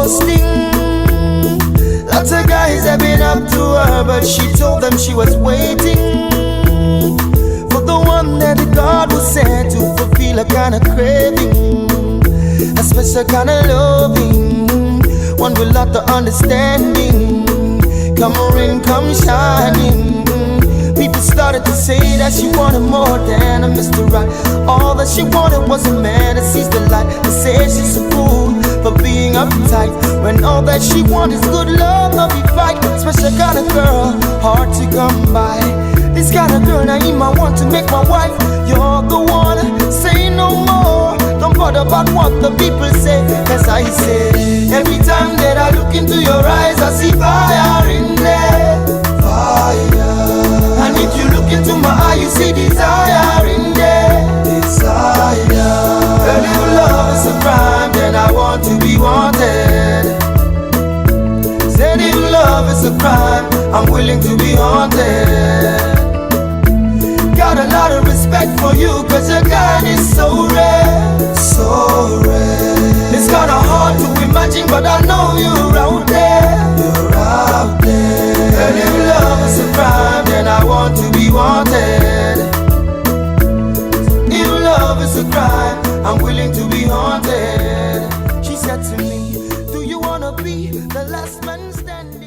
boasting. Lots of guys have been up to her, but she told them she was waiting for the one that God was sent to fulfill a kind of craving, a special kind of loving, one with lot of understanding. Come rain, come shining. People started to say that she wanted more than a Mr. Right. All that she wanted was a man that sees the light. They say she's a fool for being uptight when all that she wants is good love, not be fight. Special kind of girl, hard to come by. This kind of girl, now I want to make my wife. You're the one, say no more. Don't bother about what the people say. Cause I say, every time that I look into your eyes, I see fire in there. Fire. And if you look into my eye, you see desire in there. Desire. Girl, if love is a crime, then I want to be wanted. Said if love is a crime, I'm willing to be haunted. Got a lot of respect for you, cause your kind is so rare. So rare. It's kinda hard to imagine, but I know you're out there. You're out there. Girl, if love is a crime, then I want to be wanted. If love is a crime, I'm willing to be haunted. She said to me, Do you wanna be the last man standing?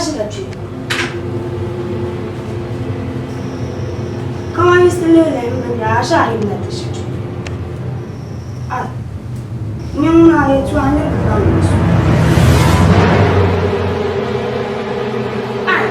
ʒila kpe. Kaman yi ti lihi lihi m bindira a ʒe a yimina ti ʒi kpe. A nyini ŋuna a yɛtɔɣa niriba pam ni su. Ai!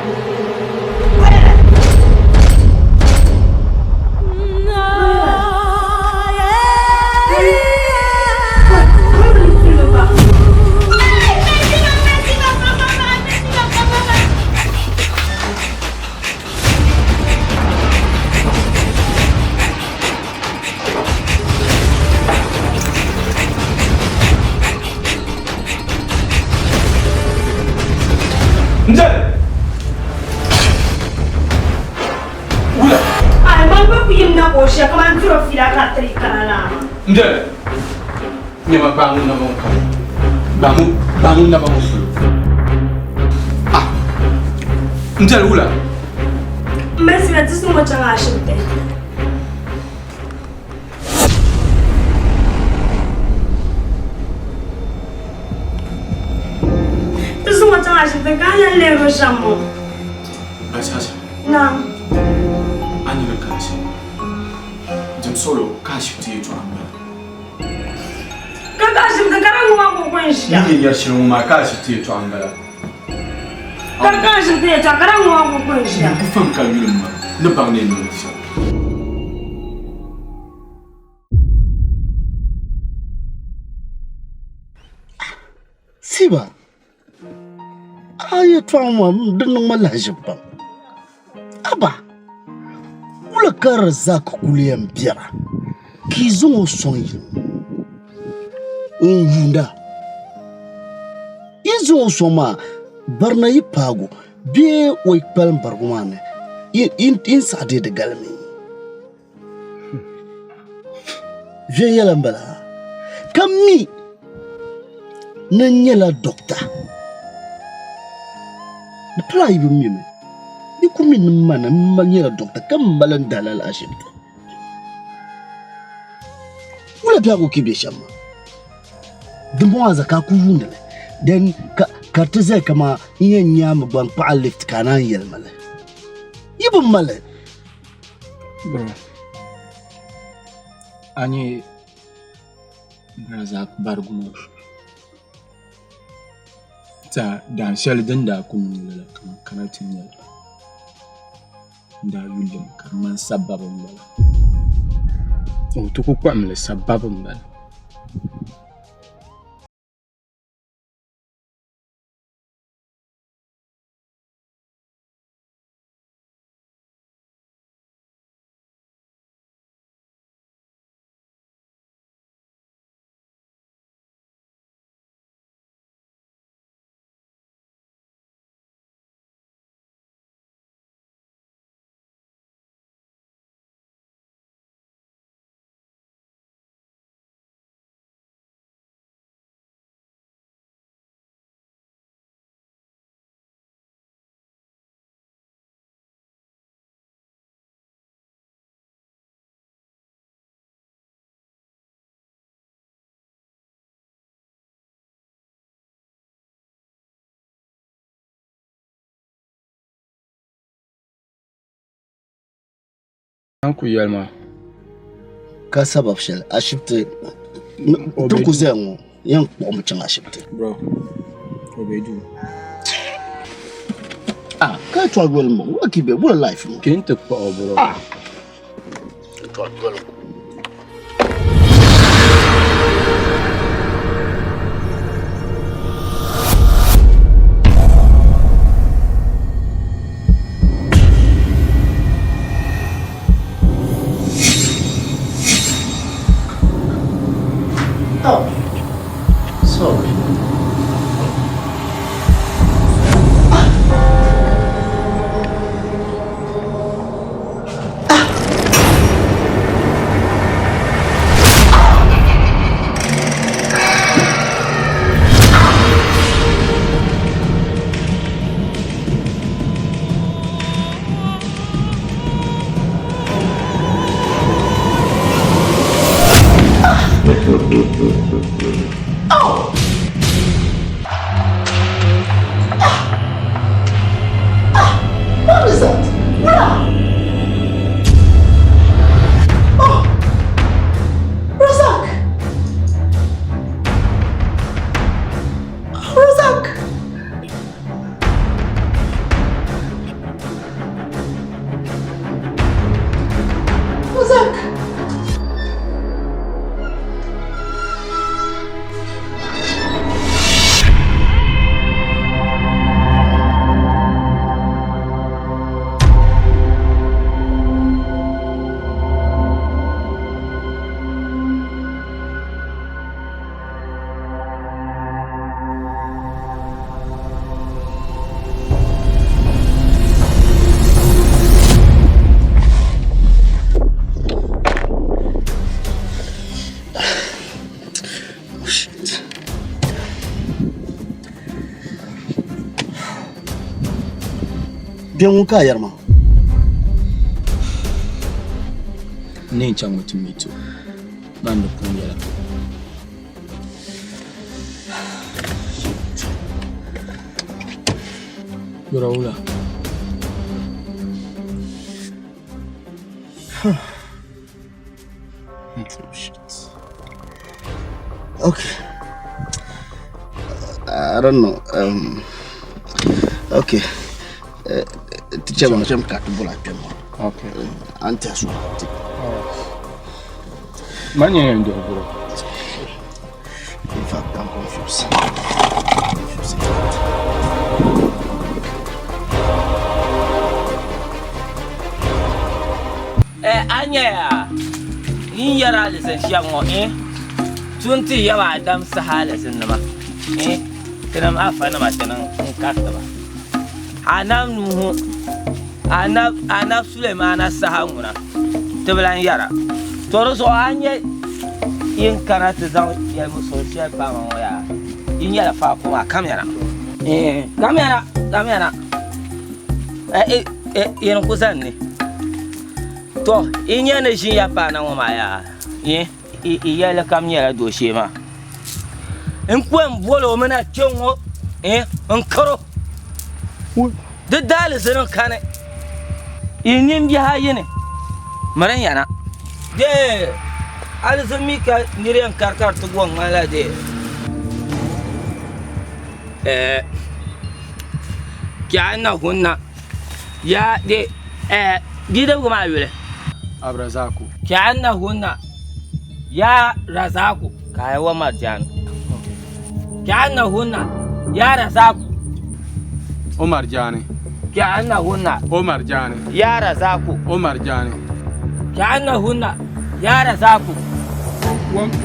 Njɛli! Wula! Ai, man gba ku yim na ka o ʒiya kaman diro fiila ka tiri kana la. Njɛli! Nyama gbaai ŋun naba ŋɔ kali. Gbaai ŋun naba ŋɔ polo. Ah! N dɛli wula? M mali ti zaŋ o chaŋ ashibiti. Ti zaŋ o chaŋ ashibiti ka a lan lihiri o shɛm ŋɔ. Bachacha. Naam. A ni ni kana shɛm maa, dim solo ka ashibiti yɛltɔɣa m-bala. Ka ka ashibiti ka di ŋɔ maa ka o ko n-ʒiya. Ni nyɛ shɛli ŋɔ maa ka ashibiti yɛltɔɣa m-bala. Ka ka ashibiti yɛltɔɣa ka di ŋɔ maa ka o ko n-ʒiya. N ku fam ka yuli m ma ni baŋ ni niŋ shɛm. Siba, a yɛtɔɣa ŋɔ di niŋ ma lahiʒibu pam. Aba, wula ka Razak kuli yɛn biɛra ka yi zaŋ o sɔŋ yili ŋɔ n-yuunda? Yi zaŋ o sɔŋ maa barina yi paagi o bee o yi kpalim barigu maa ni yi ni saɣi deei di galimi? Viɛnyɛla m-bala ka mi ni n nyɛla dɔkta. Di pala a yi bi mi mi, yi ku mi ni m ma ni m ma nyɛla dɔkta ka m mali n daa lala ashibiti. Wula biɛhigu ka yi be shɛm maa? Dimbɔŋɔ maa zaa ka a ku yuuni li then ka di ti zaya kaman n yɛn nyaami gba n-kpaɣi lift ka a naan yɛli ma li. Yi bi mali. Bro, a nyɛ Razak barigu ŋɔ tiɛha dahin shɛli din daa ku niŋ lala ka n kana ti nya li n daa yuli li mi ka di ŋmani sababi m-bala. O ti ku kpuɣimi li sababi m-bala. N ku yɛli maa. Ka sabab shɛli ashibiti ti ku zaya ŋɔ yɛn kpuɣimi chaŋ ashibiti. Bro, o be duu. Ah, ka yɛtɔɣa yoli ma, wula ka yi be, wula life ŋɔ? Kpe n-ti kpuɣi o bro. Ah, yɛtɔɣa yoli. Oh, sorry. Bɛ ŋun ka a yɛri maa? N ni yɛn chaŋ mi ti meet o maa ni pun yɛla. Yura wula? Oh, shit. Okay. I don't know. Okay. Teacher, I'm going to bola kpɛm. Okay. An tɛ so. Man nyɛ yɛn duɣu bro. In fact, I'm confused. Confused. Eh, a nya ya n yɛri alizin shɛm ŋɔ eh tun ti yɛba Adam saha alizin nima eh tinim afa nima ti niŋ n kariti ba anab Nuhu anab anab Sulemana saha ŋuna ti bi lan yɛra to di zuɣu a nya yin kana ti zaŋ yɛlimuɣisiri shɛli paai ma ŋɔ yaa yi nyɛla faako maa kamiyana eh kamiyana kamiyana eh eh yin ku zani ni To, yi nya ni ʒin ya paai na ŋɔ maa yaa? Yi, yi yɛlli kam nyɛla dooshee maa. N ku yɛn bol o mi na kpe ŋ-ŋɔ, n-kar o. Di daalizini n-kani. Yi nimbihi ayi ni, miri n ya na. Dee, alizini mi ka nir yɛn kari ka di ti gɔŋ ŋmanila dee. Ɛɛ, Ki'annahunna. Ya de eh bidibgi maa yuli. Abrazako. Ki'annahunna ya Razaku ka a wa Marjanu. Ki'annahunna ya Razaku. O Marjani. Ki'annahunna. O Marjani. Ya Razaku. O Marjani. Ki'annahunna ya Razaku.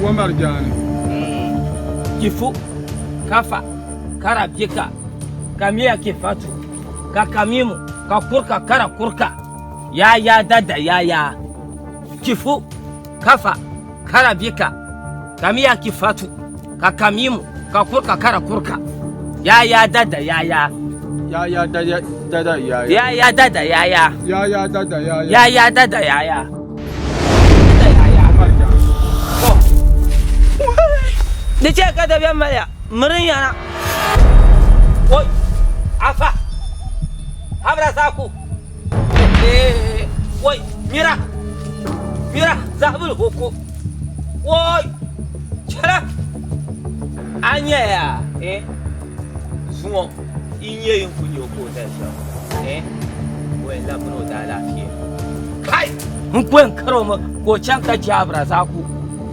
Wa Marjani. Kifu kafa karabika kamiya kifatu. Ka kamimu ka kurka kara kurka ya ya dada ya ya kifu kafa kara bika kamiya kifatu ka kamimu ka kurka kara kurka ya ya dada ya ya Ya ya dada dada ya ya ya. ya dada ya ya Ya ya dada ya ya ya. ya dada ya ya dada ya ya to di che ka dabiɛm maliya mirin yana oi afa habra saku oi mira mira zahabul huku oi chala a nya ya eh zuŋɔ i nyɛ yin ku nyɛ ka o dali shɛm eh o yɛn labina o daalaafee kai n ku yɛn kari o mi ka o chaŋ ka chɛ abra saku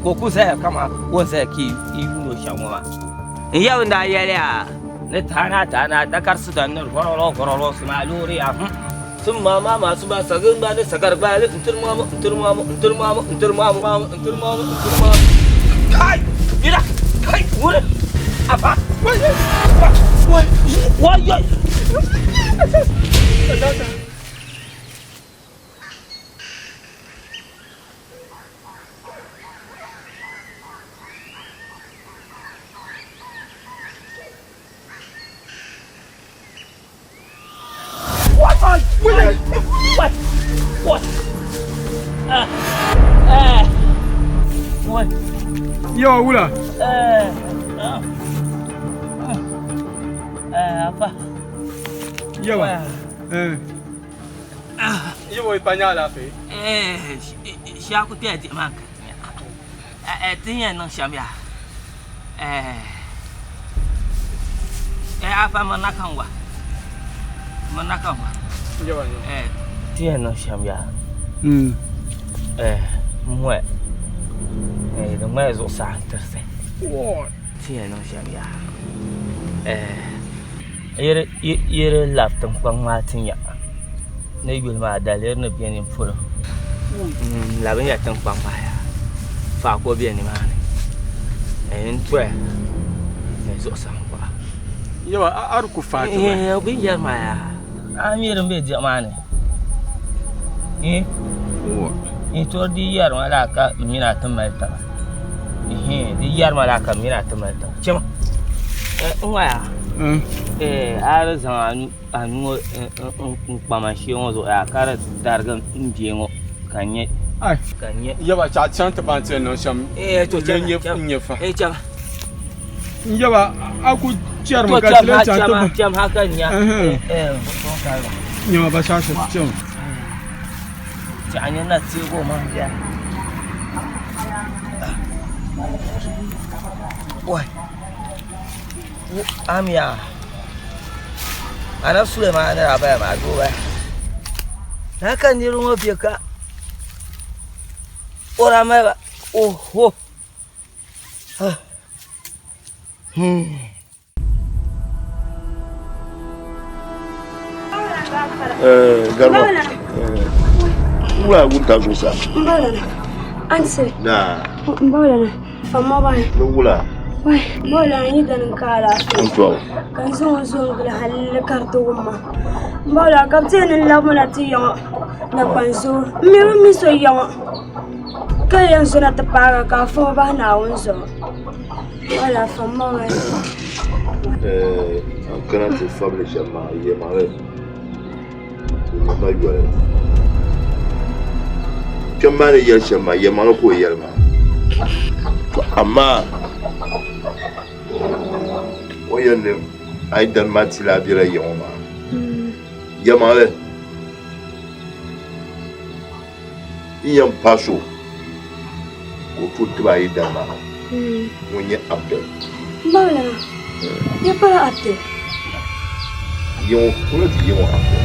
ka o ku zaya kaman o ni zaya ka i yuuni o shɛm ŋɔ maa n yɛbu n daa yɛliya ni taana taana dakar sudan ni vɔrɔlɔ vɔrɔlɔ suma loori ya sun ma ma masu ba sagin ba ni sagar ba ni ntir mamu ntir mamu ntir mamu ntir mamu ntir mamu ntir mamu kai mira kai wuri afa wai wai wai Yawa wula. Afa. Yawa. Eh. Yawa i pa nya alaafee. Eh, shia ku kpɛla diɣi maa ka ti yɛn niŋ shɛm yaa. Eh. Eh, afa mirina ka n wa. Mirina ka n wa. Yawa yawa. Eh, ti yɛn niŋ shɛm yaa. Eh, m Eh, di ŋmaya zuɣusaa n tirisi. Ti yɛn niŋ shɛm yaa. Eh, yiri labi tiŋkpaŋ maa ti nya ni yuli maa daliri ni bɛ ni polo. N labi nya tiŋkpaŋ maa yaa. Faako bɛ nimaani. N toya ni zuɣusaa n kpuɣa. Yawa a di ku faai ti ba. Bɛ yɛri maa yaa. A mi din bɛ diɣi maa ni. N tori di yɛri ma laa ka n mini a ti mali taba. Di yɛri ma laa ka n mini a ti mali taba. Chama. N ŋɔ yaa. Eh, a di zaŋ a nuu ŋɔ n-kpa ma shee ŋɔ zuɣu yaa ka di darigi m bia ŋɔ ka n nya. Ai, Ka n nya. yaba chaɣ chaŋ ti baŋ ti yɛn niŋ shɛm. Eh, to N nya chama, n nya fa. Eh, chama. N yaba a ku chɛrimi To ka ti chama lahi ha, chaŋ ti chama, baŋ. chama ha ka n nya. Ɛhɛn. Eh, eh, Nyama ba shashi chɛmi. Chaɣ nya na teegi o maŋ bia. Wai. Amiya. Anabi Sulaiman ni daa bala maa doo bala. Na ka niriba ŋɔ be ka o daa mali ba oho. Garba wula wunta zuɣusaa Ansi. Na. Mbaulana. Famma bai. Ni wula. Wai, mbaulana yi ganin ka alaafee. N tɔbu. Ka n zaŋ o zo n gili halli ka di ti wumma. Mbaulana ka bɛ ti yɛn ni labimina ti ya ŋɔ nakpan zoo. M mi bi mi so ya ŋɔ ka yɛn zona ti paagi ka a fama bahi Naawuni zuɣu. Wala famma bai. N kana ti fabili shɛm maa yɛlimaŋli di niŋ ma yoli. Kpɛm maa ni yɛli shɛm maa yɛlimaŋli ka o yɛli maa. To amaa o yɛli ni a yi dani maa ti lahi bela ya ŋɔ maa yɛlimaŋli n yɛn pa so ka o tooi tibi a yi dani maa ŋun nyɛ Abdul. Mawlana, ya pala Abdul? Yiŋɔ, kuli ti yiŋɔ Abdul.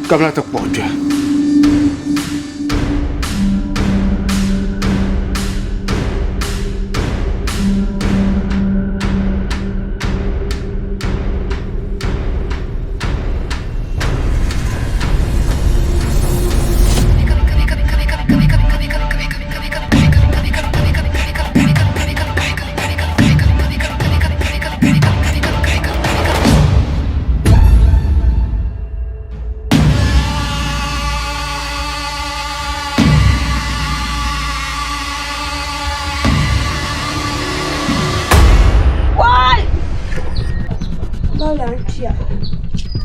Kabila ti kpuɣi kpɛ.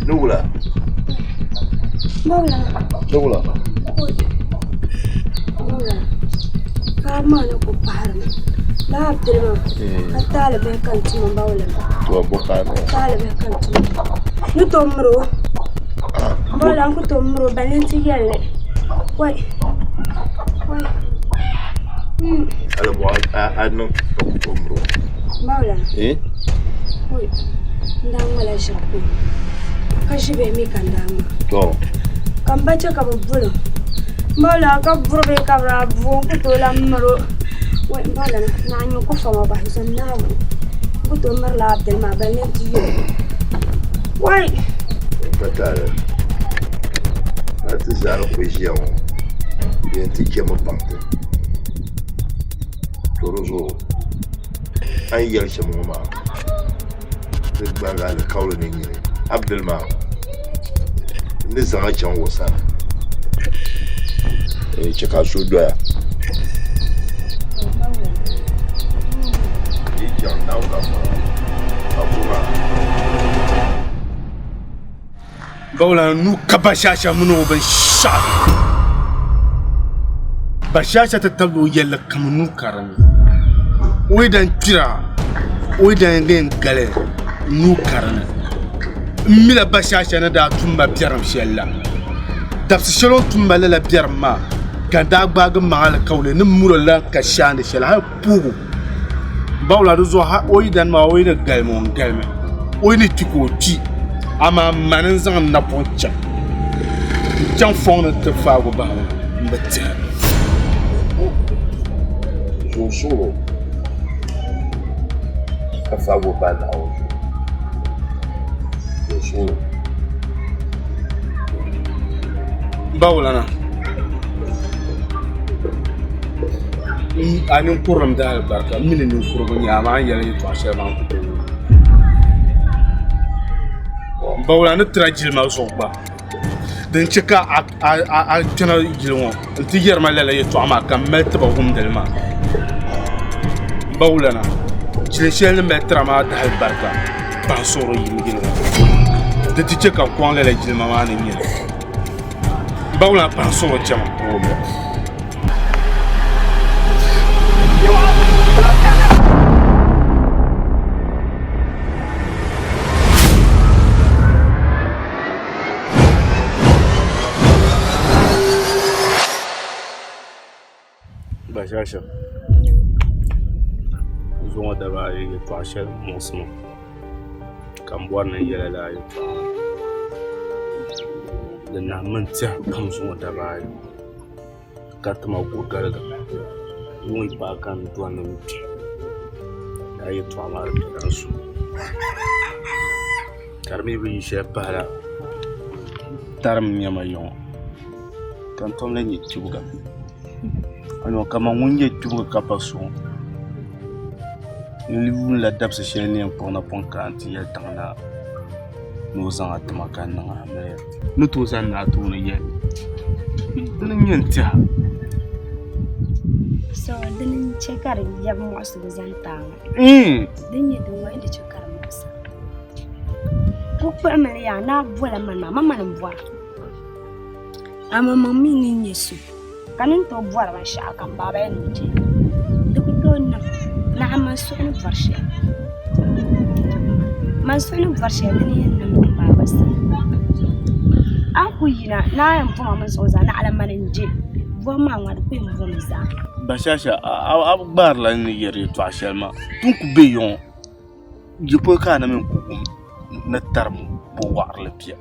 Ni wula? Ni wula? Paɣaba maa ni ku paɣarimi laa bili maa ka taali bihi ka n tuma bawla To bo paɣa maa. Taali bihi ka n tuma ni tom miri o bawla n ku tom miri o balle n ti yɛlli wai wai Ala bo a niŋ ka ku tom miri o. Bawla Eh? Wai n daa ŋmala ʒiri kpɛŋ ka ʒi bihi mi ka n daa ŋma To. Ka n ba chɛ ka bɛ boli o m ba lana ka buri bee ka bɛ daa bu o n-ku tooi lan miri o wai m ba lana naa nyin ku fa ma bahi zom Naawuni n ku tooi mirila a dini maa balle nti yo wai N ka taali hali ti zaa ni kuli ʒiya ŋɔ bɛ yɛn ti chɛmi baŋ ti to di zuɣu a ni yɛli shɛm ŋɔ maa Ti gbaagi alikauli ni nyini Abdul maa n ni zaŋ a chaŋ o sani chɛ ka a suhu doya. chaŋ Naawuni ka bɔra ka bo maa. Bawla nuu ka Bashasha mini o binshɛɣu. Bashasha ti tabili o yɛlli kam nuu ka di ni. O yi dan kpira, o yi dan yɛn gali nuu ka di ni. M mila Bashasha ni daa tum ma biɛrim shɛli la. Dabisi shɛli o ni tum ma lala biɛrim maa, ka n daa gbaagi m maŋ alikauli ni m mur o la ka shaandi shɛli hal puugu. Bawla di zuɣu ha o yidana maa o yi ni galimi o ni galimi o yi ni kpi ka o kpi amaa mani n zaŋ n napɔŋ chaŋ n chaŋ fɔŋ ni ti faagi o bahi n bi tiɛhi. Zuɣu suɣulo ka faagi o bahi Naawuni zuɣu zuɣu suɣulo. Bawlana a ninkurilim daa alibarika m mi ni ninkurigu n-nyɛ a amaa a ni yɛli yɛtɔɣ shɛli maa n ku tooi wum. Bawla ni tira jilima zuɣu gba din chɛ ka a kpɛna yili ŋɔ nti yɛri ma lala yɛtɔɣa maa ka m mali tiba wumdili maa. Bawlana, jilin shɛli ni mali tira maa daa alibarika pahi suɣuri yili ŋɔ. Di ti chɛ ka n kɔŋ lala jilima maa ni nyɛli. Bawla pahi suɣuri chɛma. Bashasha zuŋɔ daba ayi yɛltɔɣa shɛli muɣisi ma ka n bɔri ni n yɛli lala yɛltɔɣa maa di nahimmi n tiɛha pam zuŋɔ daba ayi ka ti ma guhigaliga yuŋ yi paai ka n dɔni ni n kpi lala yɛltɔɣa maa di bela n suhu ka di mi bi yi shɛli pahila tarim nyɛma yiŋɔ ka n tom lahi nyɛ kpibiga kaman ŋun nyɛ kpibiga ka pa so n yuunila dabisi shɛli ni yɛn kpuɣi napɔŋ kana nti yɛli tiŋ naa ni o zaŋ a ti ma ka n niŋ amiliya. Ni tooi zani naa tooni yɛli, Dini n-nyɛ n tɛha. So dini n-chɛ ka di lɛbi muɣisigu zaŋ ti a ŋɔ. Din nyɛ din ŋɔ di chɛ ka di muɣisi a. Ku kpuɣimi li yaa ni a bola mani maa, man mani m-bɔra. Amaŋmaŋ mi ni nyɛ so ka ni tooi bɔri binshɛɣu kam baaba yɛn ni chɛ di ku tooi niŋ naɣ man suhu ni bɔri shɛli man suhu ni bɔri shɛli di ni yɛn niŋ niŋ maa gba zaa a ni ku yina ni a yɛn bɔma mi zuɣu zaa naɣila mani n-je bɔbu maa ŋɔ di ku yɛn bomi zaa. Bashasha a bi gbaarila n ni yɛri yɛtɔɣa shɛli maa ti ni ku be yiŋɔ Di pɔi ka a na mini ku wum ni tarim bo waɣirili bia.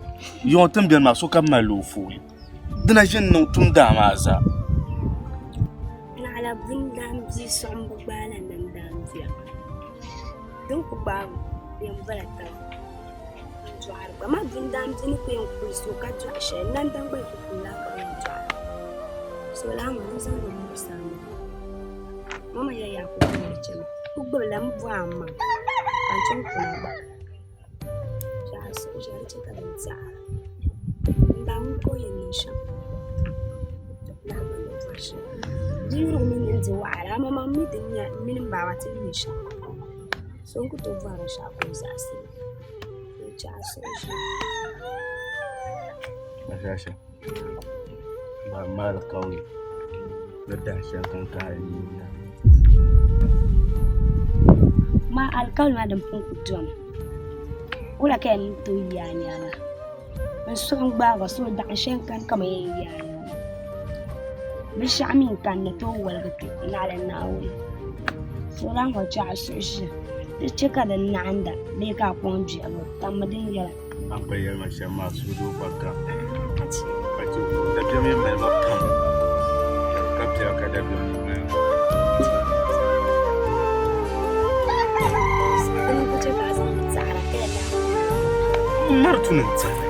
Yiŋɔ ti ni beni maa sokam malila o fooni. Dina ʒini niŋ tum daa maa zaa. Naɣila bundaan bia sɔŋ bi gbaai la nandaan bia. Din ku gbaai o bɛ yɛn bola taba n-dɔɣiri gba. Amaa bundaan bia ni ku yɛn kuli so ka dɔɣi shɛli nandana gba yi ku kuli laa ka bɛ yɛn dɔɣiri. So laa ŋɔ di zaŋdi muɣisi a maŋa. Mama ya yaa ku gbubili chɛma ku gbubila n bɔhi a maŋ ka n chaŋ kuna gba shɛhi suhu ʒiɛhi chɛ ka bin tiɛha n baŋ ka o yɛn niŋ shɛm lala gba ni bɔri shɛm di yurigu mi ni di waɣala amaa man mi din nyɛ n mini n baaba ti ni nyɛ shɛm so n ku tooi bɔri binshaɣu ka o zaɣisi o chɛ a suhu ʒiɛhi. Ba maali kauli ni dahin shɛli din ka a yi na. Maa alikauli maa din pun ku domi wula ka yɛn tooi yi a nyaaŋa n suhu n-gbaagi ba so dahin shɛli kani ka man yɛn yi a nyaaŋa binshɛɣu mi n-kani ni tooi woligi kpe naɣila Naawuni so lahi ŋɔ chɛ a suhu ʒiya di chɛ ka di naɣinda bee ka a kɔŋ biɛhigu tammi din yɛla. A ni pun yɛli ma shɛm maa suhudoo gba ka. Ka chɛ dabiɛm yɛn mali ma pam, ka biɛla ka dabiɛm mi mali ma. M mari tu ni n tɛhi.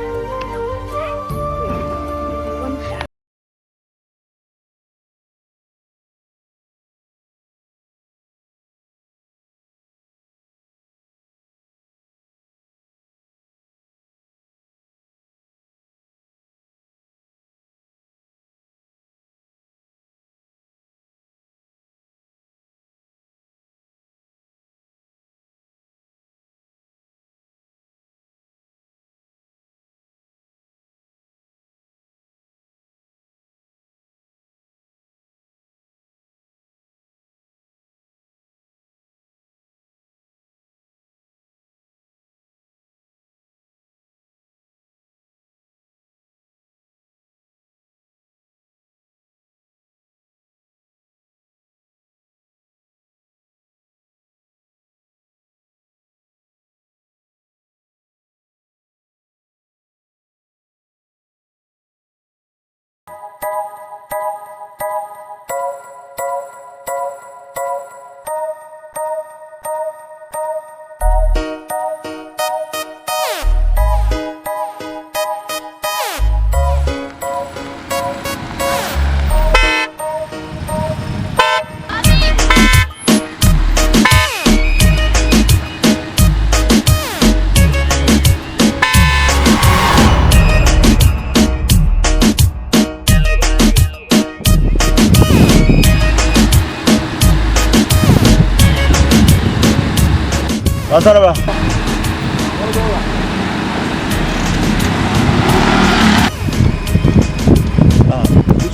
Paɣasariba.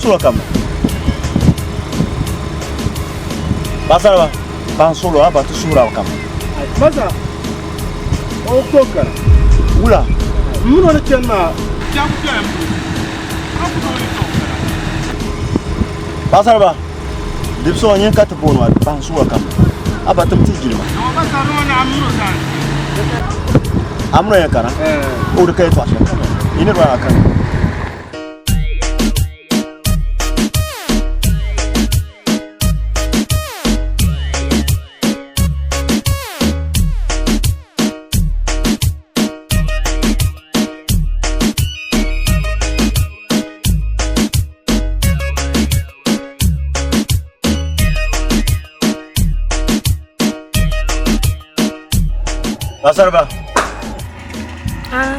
Sura kam. Paɣasariba, paɣa solo a ba ti sura kam. Masa, o ko kara. Wula. Mino ni chani maa. Paɣasariba, dibisi ŋɔ nyin ka ti booni maa paɣa sura kam. A ba tim ti jilima. A mino yɛn kana? O di ka yɛltɔɣa shɛli. Yi niriba maa kana. Paɣasariba. Ah.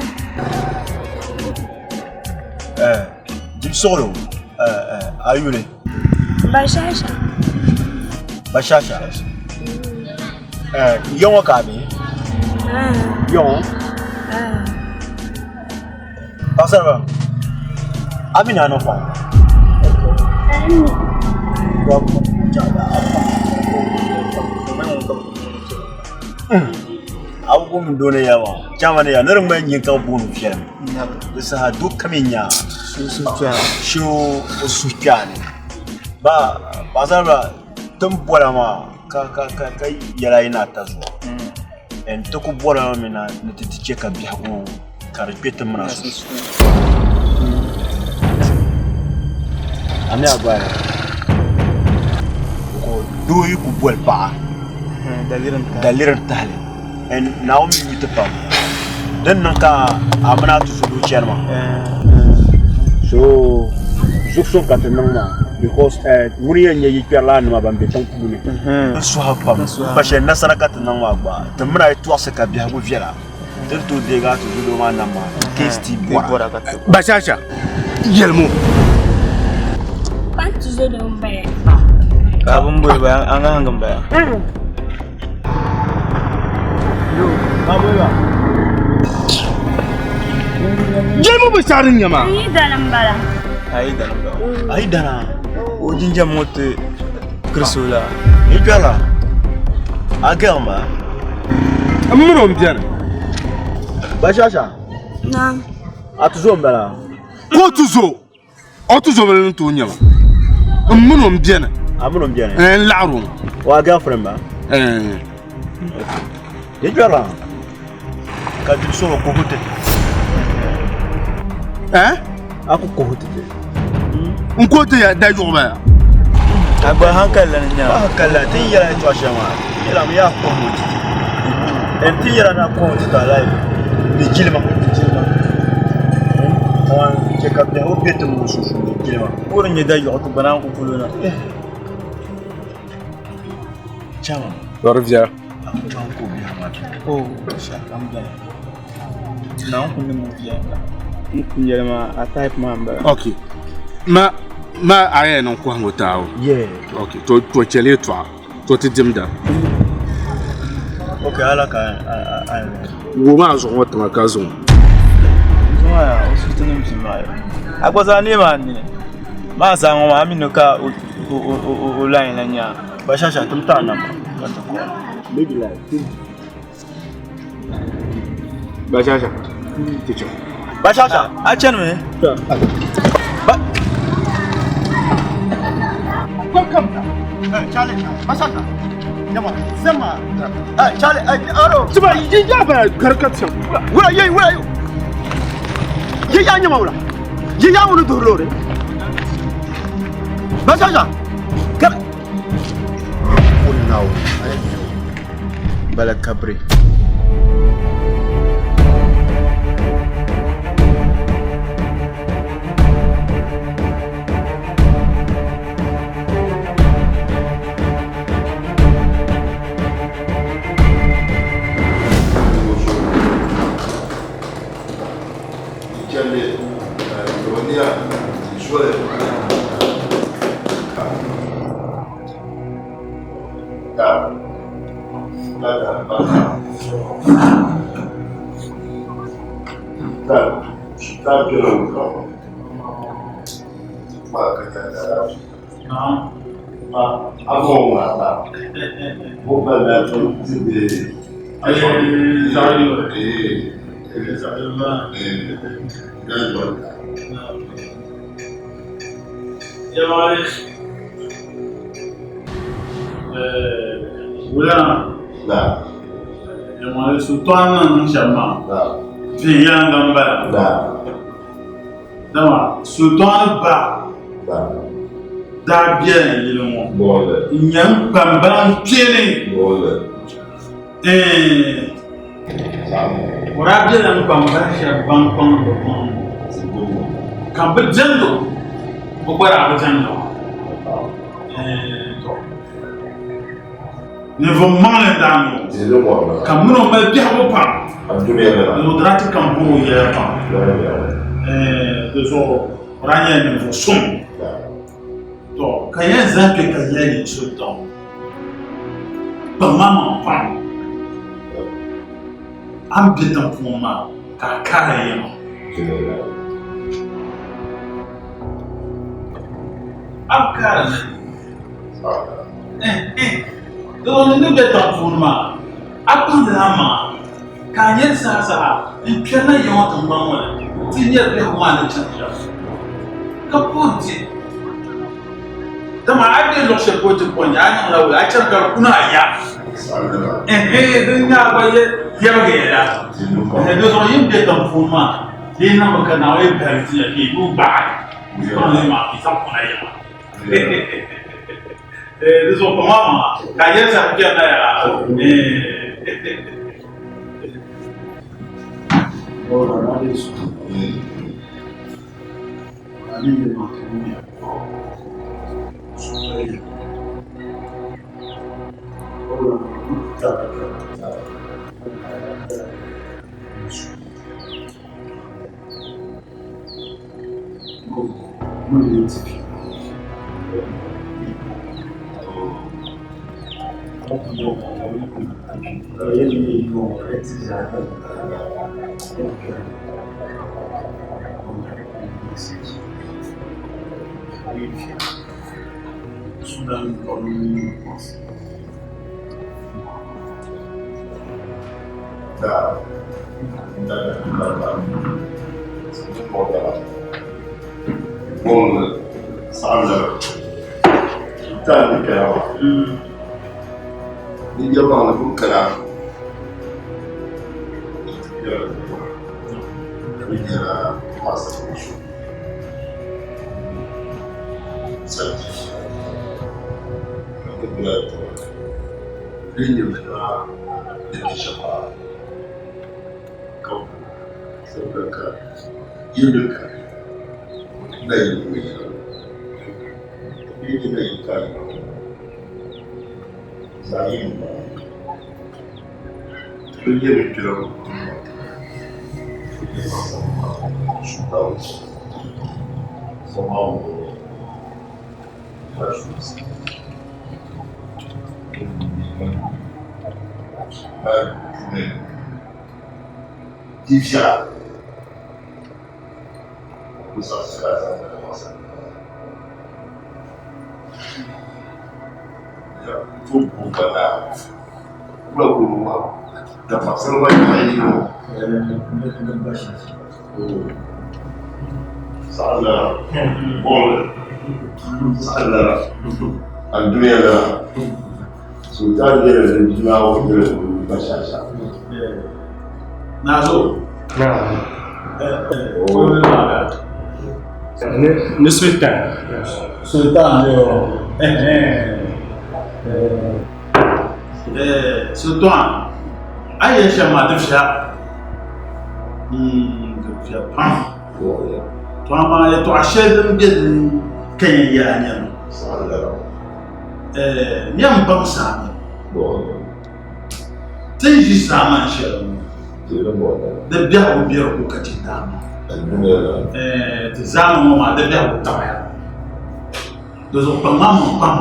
Eh, dibisuɣulo eh, eh, a yuli. Bashasha. Bashasha. Eh, yɔŋɔ ka a be? Ah. Yɔŋɔ? Ah. Paɣasariba, a mi naa niŋ paɣa? Abubu min dooni ya maa chama ni ya ni di ŋmani nyin ka bi booni viɛlim di saha do kam n nya shee o suhukpeeni ba paɣasaribila ti ni bola maa ka ka ka ka yɛla yi ni ata zuɣu ti ku bola maa mi na ni ti ti chɛ ka biɛhigu ka di kpɛ ti mina sunsuuni a mi a gba doo yi ku boli paɣa daliri n tahali Naawuni mi yu ti pam din niŋ ka a mini a tuzo doo chani maa so zuɣusuŋ ka ti niŋ maa because ŋuni yɛn nyɛ yikpɛrilaanima ban be tiŋ puuni n suhi pam pa shɛli nasara ka ti niŋ maa gba ti mini a yi tɔɣisi ka biɛhigu viɛla Ti ni tooi deegi a tuzo doo maa nam maa in case ti bɔra. Bashasha, yɛlimo. Pan tuzo doo m-bala. Ka bɛ boli ba a ŋahingi m-bala. Yɛlimo bi shɛɣu din nyɛ maa. N yi dana m-bala. A yi dana m-bala. A yi dana. O jinjam ŋɔ ti kirisi o la. Yi kpɛrila a gɛɣu maa. N mini o m-beni. Bashasha. Naam. A tuzo m-bala. Ka o tuzo, o tuzo bili ni tooi nya ma. N mini o m-beni. A mini o m-beni? N laɣiri o. O a girlfriend ba? Eh. Yi kpɛrila ka diri solo kuhu ti. Eh? A ku kuhu ti ti. N kuhu ti ya da yuɣu ba ya. A gba hankali la ni nya. Ba hankali la ti yɛla yɛltɔɣa shɛli maa yɛla mi yaa kuhu ti ti. En ti yɛla na kuhu ti ti alayi di jilima di jilima. Kaman chɛ ka biɛhigu be ti mini sunsuuni di jilima. Ko di nyɛ da yuɣu ti gba naan ku polo na. Chama. Lɔri viɛla. Jɔn ko biɛhigu maa Oh, shɛli kam beni. Naawuni ku niŋ viɛnyɛla. N ku yɛli maa a type maa m-bala. Ok. Ma ma a yɛn niŋ kɔhiŋɔ taabu. Yeah. Ok. To to chɛli yɛltɔɣa. To ti dimda. Ok, ala ka a Wuhi maa zuɣu ŋɔ tiŋa ka zaŋ. Zuɣu maa o suhu ti niŋ bia maa yo. A gba zaa neei maa nini. Maa zaa ŋɔ maa a mi ni ka o o line la nya. Bashasha tim ti a namba ka ti call. Maybe like Bashasha ti chaŋ. Bashasha a chanimi. Ba Come come. Hey, Charlie, Bashasha. Yama, sema. Hey, Charlie, hey, aro. Tiba yi ya ba karkata. Wula ye wula ye. Ye ya nyama wula. Ye ya wulu durlore. Bashasha. Kar. Kunnaw. Bala kabri. Chɛndi Dɔniya soli ka Sultan niŋ shɛm maa viɛnyɛliŋga m-bala dama Sultan ba daa bela yili ŋɔ n-nyɛ n kpambala n-kpeeni o daa bela n kpambala shɛba ban kpaŋdi bɛ maŋ ka bɛ diɛmdi o o gba daa bi diɛmdi ba Ninvuɣ maŋli n-daa niŋ o, ka min o mali biɛhigu pam. Di daa ti kam bɔr o yɛla pam. Di zuɣu o daa nyɛla ninvuɣ suŋ. Tɔ! Ka yɛn zani kpe ka yɛli ni Sultan, kpaŋmaŋ pam a ni be tiŋ puuni maa ka a kaari yɛma. A bi kaari li. Di ni be tiŋ puuni maa, a kpaŋdila a maŋa ka a nyari saha saha n-kpɛrina ya ŋɔ tiŋgbani ŋɔ ni nti nyari biɛhigu maa ni chani shɛm, ka puhiri ti. Dama a yi be luɣ shɛli polo ti kɔŋ ya, a niŋla wula? A chani ka di kuna a ya. Ɛhɛɛ, din nyɛ a gba yɛbigi yɛla. Di zuɣu yi ni be tiŋ puuni maa, di yi niŋmi ka Naawuni yi bahigi ti ya ka yi nuu gbaai, yi kpaŋdi yi maŋa ka yi zaŋ kuna ya maa. Di zuɣu kpaŋ maa ka yɛli saha kpɛrina yaa. Ni Sultan. Sultan yo. Sultan. A yɛn shɛm maa di viɛla. Di viɛla pam. To amaa yɛtɔɣa shɛli din be din ka yɛn yaa nyɛmi. Nyam baŋ saami. Ti ni ʒi zaamani shɛli ŋɔ, di biɛhigu biɛri ko ka chɛ dama. Ti zaamani ŋɔ maa di biɛhigu taɣiya. Di zuɣu kpaŋmaŋmaŋ pam.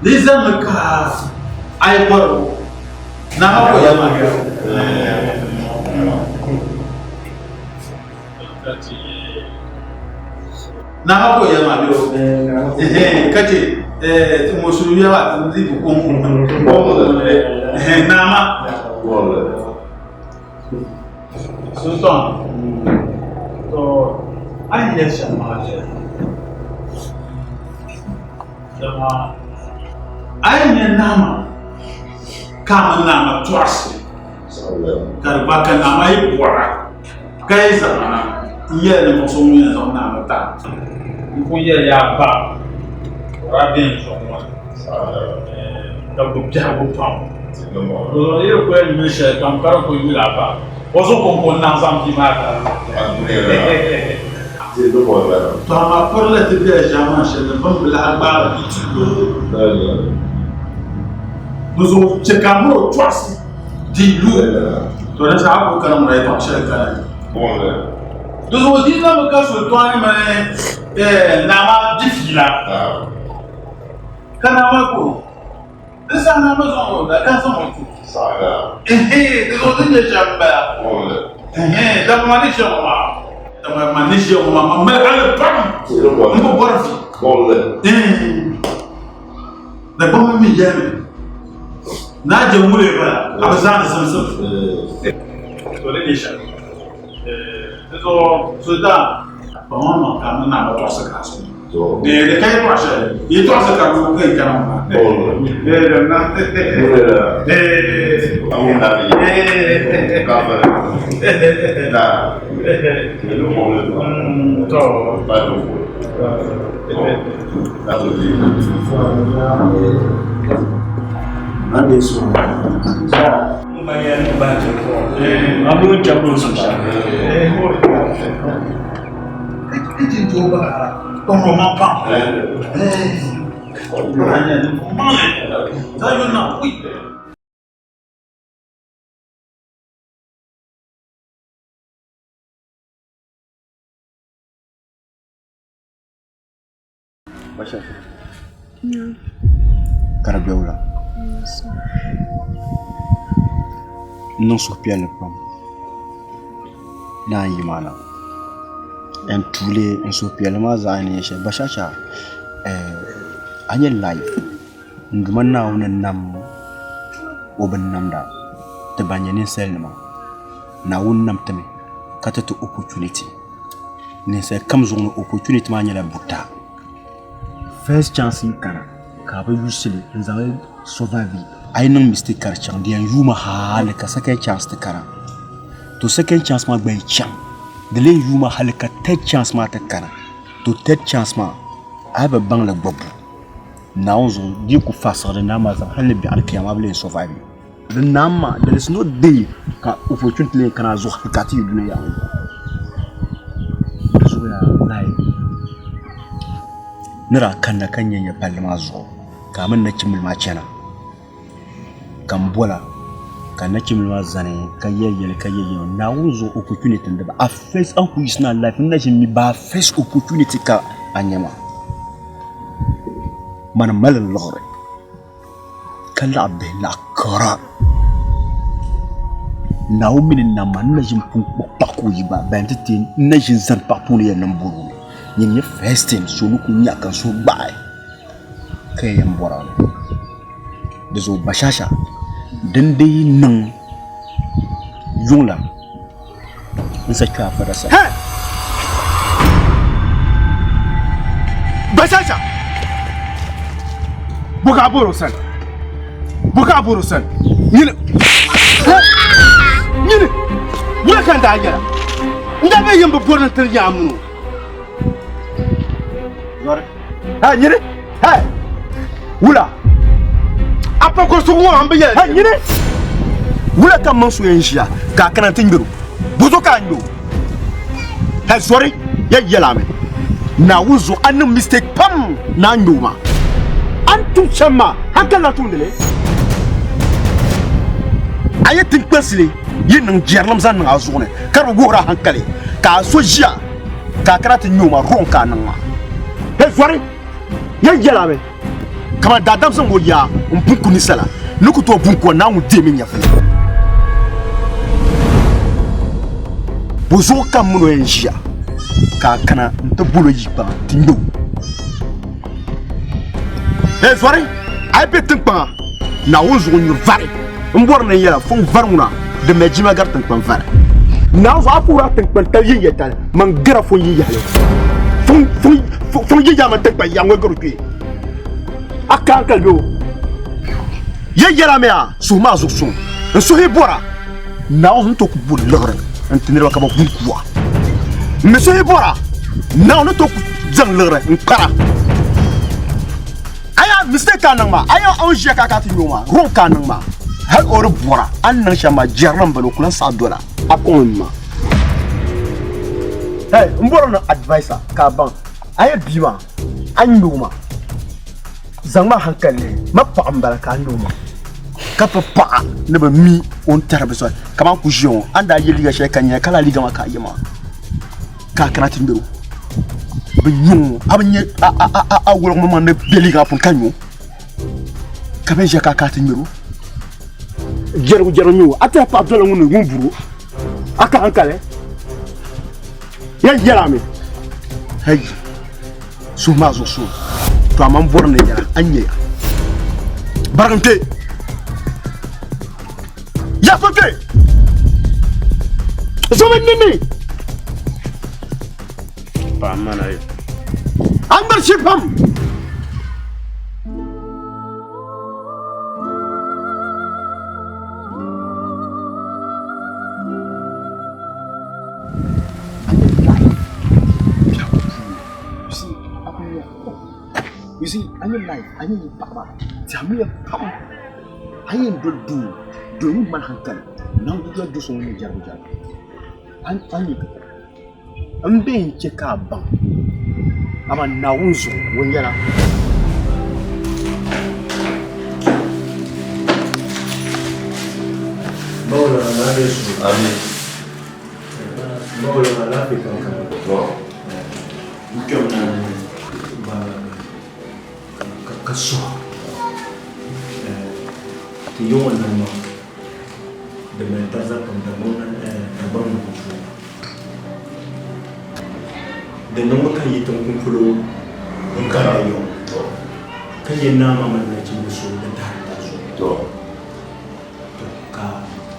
Di yi zanimi ka a yi bɔri o, naa maa ko yɛli ma. Nama ko yɛli maa bɛ o ka chɛ ŋun su yuya maa ti di ko nama Sultan to a ni yɛli shɛm maa viɛla dama a yi nya nama ka a mini nama tɔɣisi ka di gba ka nama yi bɔra ka yi zaŋ na n yɛli ninvuɣ so ŋun yɛn zaŋ nama ti a n pun yɛli ya ba o daa be n zuɣu ŋɔ ni ka gbubi biɛhigu pam o yi ku yɛn niŋ shɛli kam ka di ku yuli a ba o zuɣu kɔŋko n-naɣ zaŋ bia maa ti a. To amaa pirila ti bela ʒiɛman shɛli ni bɛ ni bi lahi gbaari bia ti lu. Di zuɣu chɛ ka a miri o tɔɣisi di lu. To di saha a ku kana ŋuna yɛtɔɣ shɛli kana. Di zuɣu di na bi ka Sultani mini naa maa di fiila ka naa maa ku o. Di saha naa mi zaŋ o da ka zaŋ o ti o. Di zuɣu di nyɛ shɛm m-bala. Dama ma ni ʒiya ŋɔ maa, dama ma ni ʒiya ŋɔ maa, ma mali hali pam m bi bɔri vi. Dagbamba mi yɛlimi, Naa je ŋuli bala, a bi zaani simsim. To di nyɛ shɛm. Di zuɣu Sultan, kpaŋmaŋ ka a mini naa ba tɔɣisi ka a so. Di di ka yɛtɔɣa shɛli, yɛtɔɣa ka di ka yi kana ŋɔ maa. Ka di be wula? N niŋ suhupiɛlli pam ni a yi maa na n tuuli n suhupiɛlli maa zaa ni nyɛ shɛli bashacha a nyɛ laif n Duuma Naawuni ni nam o binnamda ti ban nyɛ ninsal nima Naawuni nam ti mi ka ti ti opportunity ninsal kam zuɣu ni opportunity maa nyɛla buta first chance yi kana ka a bi yuusi li n zaŋli survive a yi niŋ mistake ka di chaŋ di yɛn yuumi hali ka second chance ti kana to second chance maa gba yi chaŋ di lee yuumi hali ka third chance maa ti kana to third chance maa a yi bi baŋ li gbubbu Naawuni zuɣu di yi ku faɣisiri di naai maa zaa hali ni biɛɣuni kiyama a bi lee survive. Di naam maa there is no day ka opportunity lee kana a zuɣu hali ka a ti yi dunia ŋɔ zuɣu. Di zuɣuya like ni daa kanna ka nya nya palli maa zuɣu ka a mini nachimbila maa chana ka n bola ka nachimbila maa zani ka yɛli yɛli ka yɛli yɛli Naawuni zuɣu opportunity n di ba a first a ni ku yiɣisi na life n na ʒini mi ba a first opportunity ka a nya maa mani mali n liɣiri. Ka laɣi bihi laɣi kara Naawuni mi ni nam ma n na ʒini pun kpuɣi paɣa ka o yi gba ban ti ti n na ʒini zani paɣa puuni yɛn niŋ bɔrimi nyin nyɛ first thing so ni ku nya ka n suhu gbaai ka yɛn bɔra di zuɣu bashasha din dii niŋ yuŋ la n sa kpe a fada sani. Bashasha! Bɔ ka a bɔri o sani? Bɔ ka a bɔri o sani? Nyini! Nyini! Wula ka n daa yɛla? N daa bee yɛn bi bɔri ni ti nya a mini o. Zɔri. Hey, nyini! Hey! Wula! A pa kɔrisigu ŋɔ a ni bi yɛli. Hey, nyini! Wula ka m mini so yɛn ʒiya ka a kana nti ŋmɛr o? Bɔzuɣu ka a ŋmɛ o? Hey, zɔri! Yɛn yɛl a mi, Naawuni zuɣu a niŋ mistake pam ni a ŋmɛ o maa. A ni tum shɛm maa, hankali na tumdi li. A yi tiŋkpansi yi niŋ jɛrilim zaŋ niŋ a zuɣu ni ka di bi wuhir a hankali, ka a so ʒiya ka a kana ti ŋmɛ o maa, wrong ka a niŋ maa. Hey, zɔri! Yɛn yɛl a mi, kaman daadam zaŋ o yaa m-pun ku ninsala ni ku tooi pun ku o, Naawuni deemi nyɛvili. Bɔzuɣu ka m min o yɛn ʒiya ka a kana nti bol o yi kpaŋa ti ŋme o? Hey zɔri, a yi be tiŋkpaŋa, Naawuni zuɣu nyuri vari. M bɔri ni n yɛla fɔŋ vari ŋuna din mali jilima gari tiŋkpaŋ vari. Naawuni zuɣu a puhiri a tiŋkpaŋ tali yinyatali, man gara fɔŋ yinyahili. Fɔŋ yinyahili mini tiŋkpaŋ yaɣa ŋɔ gari o kpee. A ka hankali bee o? Yɛn yɛla mi a suhu maa zuɣu suŋ. N suhi bɔra Naawuni ni tooi ku bo liɣiri n-ti niriba ka bɛ guli kuɣa. M mi suhi bɔra Naawuni ni tooi ku zaŋ liɣiri n-kpara. A yaa mistake ka a niŋ maa, a yaa o ni ʒiya ka a kana ti nya o maa, wrong ka a niŋ maa. Hali o di bɔra a ni niŋ shɛm maa, jɛrili m-bala o ku lan saɣi dola a kɔŋ n ma. Hey, m bɔri ni advice a ka a baŋ a ya bia maa a ni ŋme o maa. Zaŋmi a hankali lihi ma paɣa m-bala ka a ni o ma, ka pa paɣa ni bi mi o ni tɛri bi soli. Kaman ku ʒiya ŋɔ, a ni daa ye liiga shɛli ka nya ka lala liiga maa ka a ye maa, ka a kana ti ŋmɛr o. Bɛ nya o, a bi nya a woligi maŋmaŋ ni be liiga maa puuni ka nya o, ka bɛn ʒiya ka a kana ti ŋmɛr o. Jɛrigu jɛrigu n-nyɛ o, a tɛha paɣa dola ŋun ni ŋun bur o, a ka hankali? Yɛn yɛl a mi, Hɛi! Suhu maa zuɣu suŋ. To amaa m bɔri ni yɛla a ni nya ya. Barigi n kpe. Ya so kpe. Zomi n ninni. Paɣa mana yi. A ŋmari shiri pam. You see, a nyɛ life, a nyɛ yi paɣaba, tɛhimiya pam, a yɛn doli doo, doo ŋun mali hankali, naŋ di doli do so ŋun nyɛ jɛrigu jɛrigu, a nyɛ m be n chɛ ka a baŋ, amaa Naawuni zuɣu ŋun yɛla. Amin. N kpɛm na ni ba ka suhi ti yi ŋɔ nam maa di mali dariza pam Dagbaŋ nim puuni. Di niŋmi ka yi tiŋkun polo n kana yiŋ ka yɛ naa maa mini nachimbi so ni tahiri taa zuɣu ka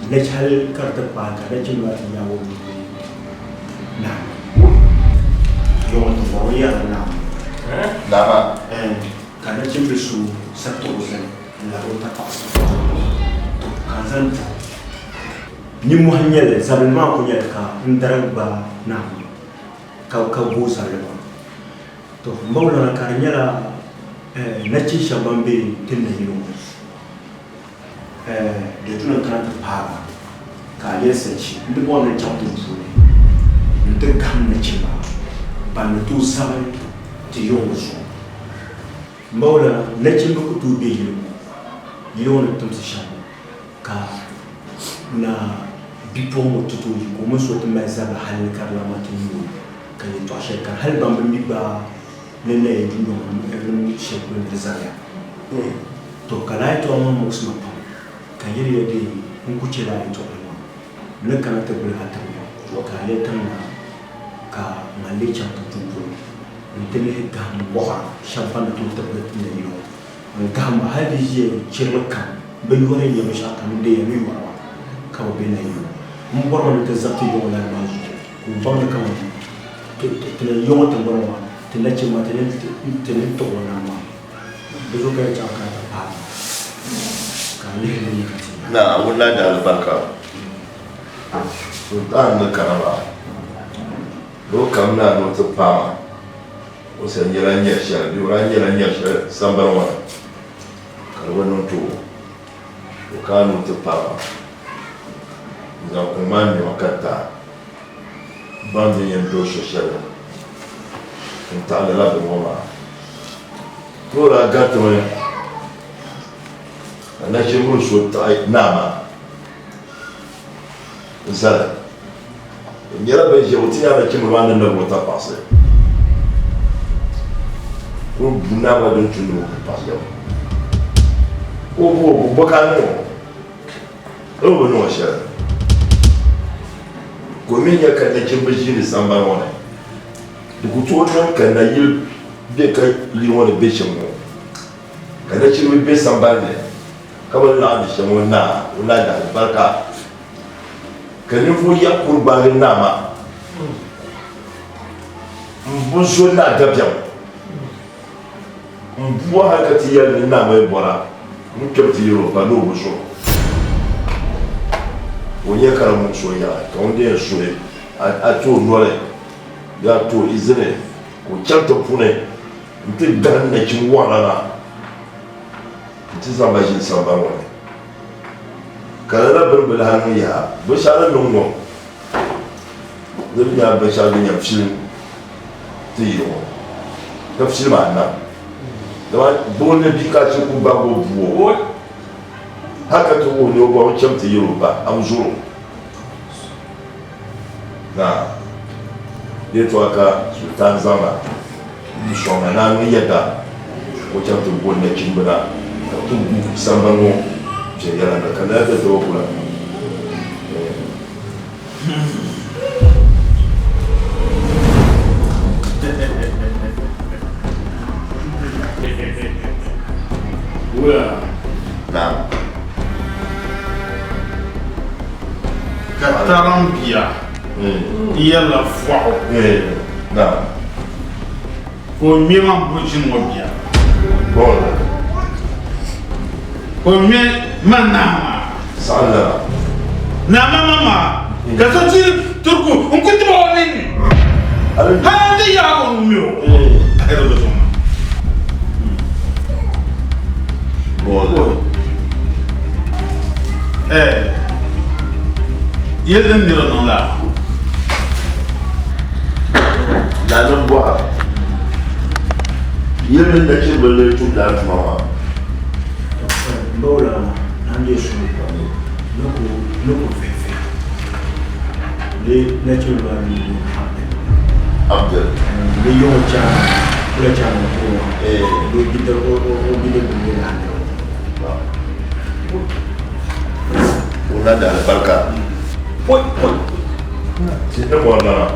hali ka di ti kpaai ka nachimbi maa ti yaagi o nuu ni naa yiŋɔ tiŋgbɔŋ ŋɔ yɛrila naa Naa maa? Ka nachimbi so sabiti o zali n-labi o tapaɣisi to ka n zaŋ ti o. Nimmohi n-nyɛ li, zabili maa ku nyɛli ka n darigi gbaai naa maa ka booi zabili maa. To m ba Wulana ka di nyɛla nachin shɛba ban be ti nayili ŋɔ di tu ni n kana ti paai ba ka a yɛli sachi n di bɔri ni n chaŋ tiŋ puuni nti gahim nachimba ban ni tooi zabi ti yiŋ ŋɔ zuɣu. M ba Wulana, nachimba ku tooi be yili ŋɔ yili ŋɔ ni timsi shɛm ŋɔ ka na bipuɣiŋga ti tooi yi ka o mini so ti mali zabili hali ka di lan maa ti nyuui o ka yɛtɔɣ shɛli kani hali ban bi mi gba ni naya dundɔŋ ni shɛli polo ni di zaniya. To ka lala yɛtɔɣa maa muɣisi ma pam ka n yɛli ya dee n ku chɛ lala yɛtɔɣili maa n ni kana ti guli a tiŋ ŋɔ ka a yɛli tiŋ naa ka ŋan lee chaŋ ti duu polo nti lihi gahim wɔɣira shɛba ban ni tooi tibigi ti nayili ŋɔ n-gahim ba hali di ʒiya chirili kam bɛ yɔri n-nyɛ binshɛɣu kam n-deei ya ni yɔri ba ka bɛ be nayili ŋɔ. M bɔrimi ni ti zabi ti yiŋɔ lala maa zuɣu ka o baŋ ni kaman ti ni yiŋɔ tiŋgbani ŋɔ maa ti nachimba ti ni tuɣi o nam maa. Di zuɣu ka ya chaŋ ka a ti paai ba ka a lihi li nya ka ti nya. Naawuni na di alibarika Sultan ni kana maa ni o kamina ni o ti paai ma o sa nyɛla nyari shɛli bee o daa nyɛla nyari shɛli sambani ŋɔ ni ka di bi niŋ ti o o kana ni o ti paai ma n-zaŋ kuŋ maa ŋme ma ka ti a baŋ din yɛn do so shɛli n-taɣi lala bini ŋɔ maa ni o daa garitimi ka nachimbila so taɣi naa maa zali o nyɛla bin ʒiɛ o ti nya nachimbila maa ni niŋ o tapaɣasi ka o bu naa maa din tu ni o paɣasi ka o bu o bu bɔ ka a niŋ o o bi niŋ o shɛli. Ka o mi nya ka nachimba ʒiini sambani ŋɔ ni. Di ku tooi niŋ ka nayili be ka yili ŋɔ ni be shɛm ŋɔ, ka nachimba be sambani ni ka bɛ ni laɣindi shɛm ŋɔ naa, o naa daalibarika, ka ninvuɣ yaɣ kuri gbaagi naa maa m-bo zo naa dabiɛm m-bua hal ka ti yɛli ni naa ŋɔ yi bɔra ŋun kpɛm ti yɛl o ba ni o bi zɔr o. Ka o nya ka di muɣis o yaɣi, ka ŋun di yɛn suhi a ti o noli bee a ti o izini ka o chaŋ ti puuni nti gahim nachin wɔɣila maa nti zaŋ ba ʒili sambani ŋɔ ni. Ka lala bini bi lahi niŋ yaha, binshɛɣu ni niŋ ŋɔ di mi nyɛla binshɛɣu din yɛn filim ti yili ŋɔ ka filim a nam. Dama buɣili ni bia ka a chɛ ka o gbaagi o bua o hali ka ti wuhi ni o ba o cham ti yɛli o ba a bi zɔr o. Naa, di yɛtɔɣa ka Sultan zaŋ na n-sɔŋ na ni a niŋ yɛda ka o chaŋ ti boli nachimba na ka bɛ ti gu sambani ŋɔ viɛnyɛliŋga ka lala dadaba ku lahi niŋ. Naam. Ka tarim bia n-yɛlila vɔɣu Naam. Ka o ŋme man bo ʒini ŋɔ bia. Ka o ŋme man naa maa. Saɣinli maa. Naa maa ma maa. Ka so ti turiku n-ku tib o ninni. Hal nti yaag o ŋun mi o. A yɛli o zuɣu maa. Yɛli din nira niŋ laa. Nanim bɔha, Yili mini nachimba lee tumdi a tuma maa? Bawla an je suhu pam ni ku ni ku vihi vihi di nachimba maa ni ni Abdul. Abdul. Di yiŋɔ chaana kula chaana kuro maa di o bidib o o bidib bil ni lahi O na di alibarika. Poi poi. Ti ni bɔri lana.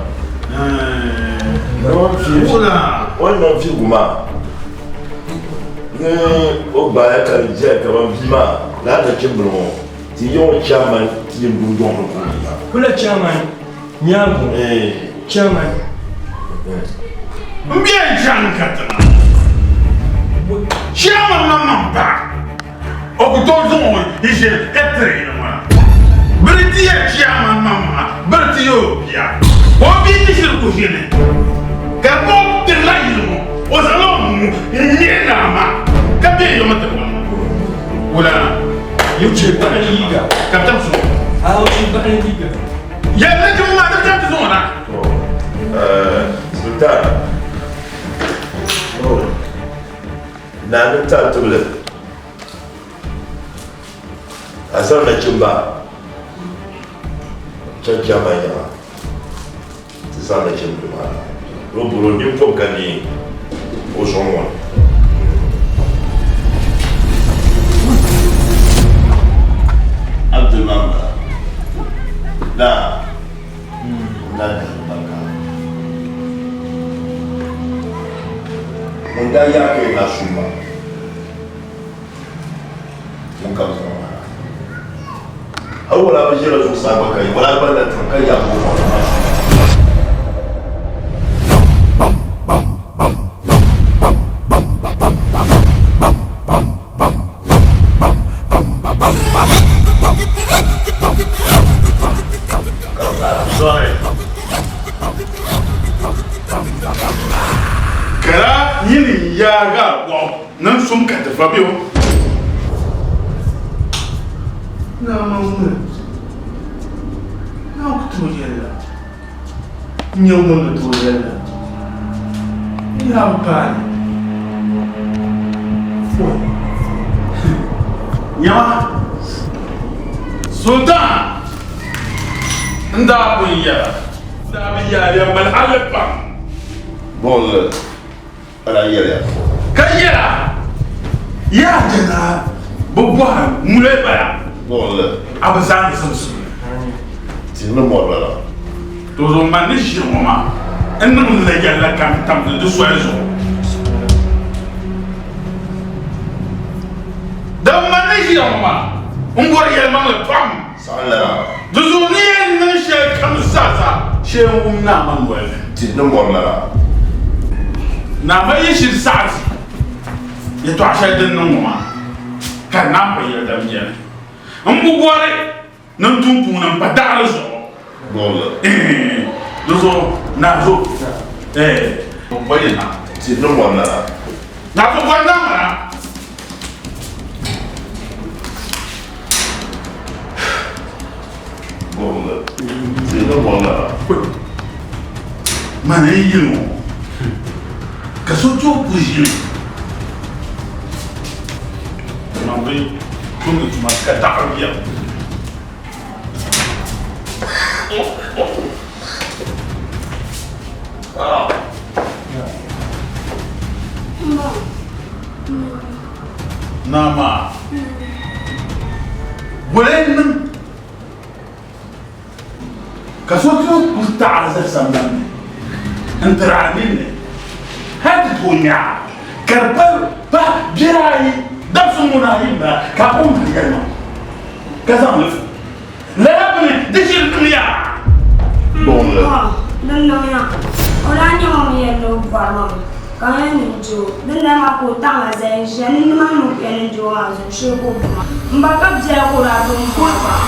O ni niŋ fiigu maa ni o gbaaya ka di ʒɛya kaman bia maa lala nachimbili ŋɔ ti yiŋ o chairman ti yɛn dundɔŋ ni ka o yina. Kula chairman nyaaŋa chairman. M bɛ n-chaŋ katiŋa. Chairman maŋmaŋ ba. O ku tooi zaŋ o yi ʒini ka tiri yini maa. Biri ti ya chairman maŋmaŋa, biri ti ya o bia. Ka o bia ti shiri ku ʒini ka di o tirila yili ŋɔ, o zaŋla o nuu n-ŋme naa maa ka be yoma ti bɔŋɔ. Wula yi chɛ paɣa liiga ka bi tam so. A o chɛ paɣa liiga. Yɛli nachimba maa di bi tam ti zaŋ o na. Sultan. Naa ni tab tibili ka zaŋ nachimba chaŋ chairman yiŋa ti zaŋ nachimbila maa na ni o boli o nini pɔbi ka neei o zuɣu ŋɔ ni. Abdul maa m-bala. Naa. Ŋun daa dahim barika. Ŋun daa yaai ka yi daa sum maa, ŋun ka bɛ zaŋ ma na. Hal o daa bi ʒiɛla zuɣusaa gba ka yi, o daa gbalila tiŋ ka yaag o maŋ maa sum maa. Sorry. Kara nyini yaaga wɔɣu niŋ sum ka ti va bɛ o. Naa ma ŋuni naa ku tooi yɛli la n nyɛ ŋun ni tooi yɛli la yaa bi paai Nyama Sultan n daa pun yɛla daa bi yaariya mali hali pam. Bolli ka daa yɛliya. Ka yɛla, Yaa jana, bɛ bɔhiri ŋuni bala? Bolli. A bi zaŋdi zimsim. Tihi ni mɔri lala. To zuɣu man ni ʒiri ŋɔ maa n niŋdi la yɛlli kam tam di soli zuɣu. Din man ni ʒiya ŋɔ maa n bɔri yɛlimaŋli pam. Di zuɣu ni yɛn niŋ shɛli kam zaasa shee n wum naa ma noli ni. Ti ni mɔri lala. Naa ma yi shiri saɣi ti yɛtɔɣ shɛli din niŋ ŋɔ maa, ka naa pa yɛli dam biɛni. M bi bɔri ni n tum puuni m pa daɣiri zuɣu. Di zuɣu naa zo bɔli na. Ti ni mɔri lala. Naa zo bɔli naa ma na. Mani n yili ŋɔ ka so tooi ku ʒini man bi tumdi tuma ka daɣiri biɛni. Naa maa wala n-niŋ ka so tooi kuli taɣiri zali sambani ni n-tiri a ninni hal ti tooi nya a, ka di pa biɛri ayi dabisi ŋuna ayi m-bala ka a kɔŋ mali yɛlimaŋ ka zaŋ li fu lala bini di shiri niŋya? Di niŋya. O daa nyɛ ŋun yɛn ni o bɔri ma mi ka n yɛn ni n di o. Dindali maa ka o taɣi ma zali n-ʒiya ni nimaani o kpɛli n-di o maa zuɣu shee ka o bu ma. M ba ka biɛla ka o daa gbubi m ba maa.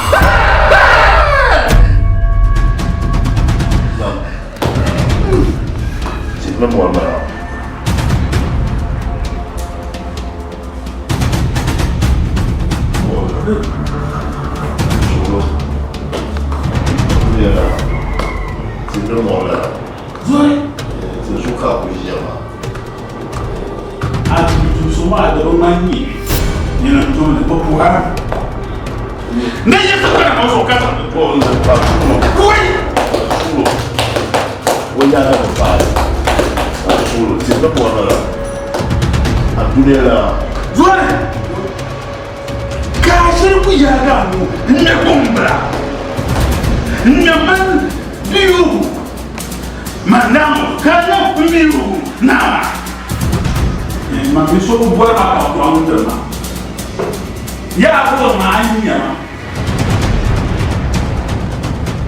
A tumtumso maa di bi ŋmani nyɛ nyini n-tumdi bɛ puhiri ni yiɣisi kpɛna ŋɔ zuɣu ka zaŋdi Wui! Zoli! Ka a shiri ku yaagi a nuu n-ŋme gumbila n-ŋme man biyuubu man naa ŋɔ, ka a niŋ m biyuubu naa maa. Man mi so bi bɔri ma ka kɔŋ tiri ma. Yaa a bɔri ma a ni nya ma.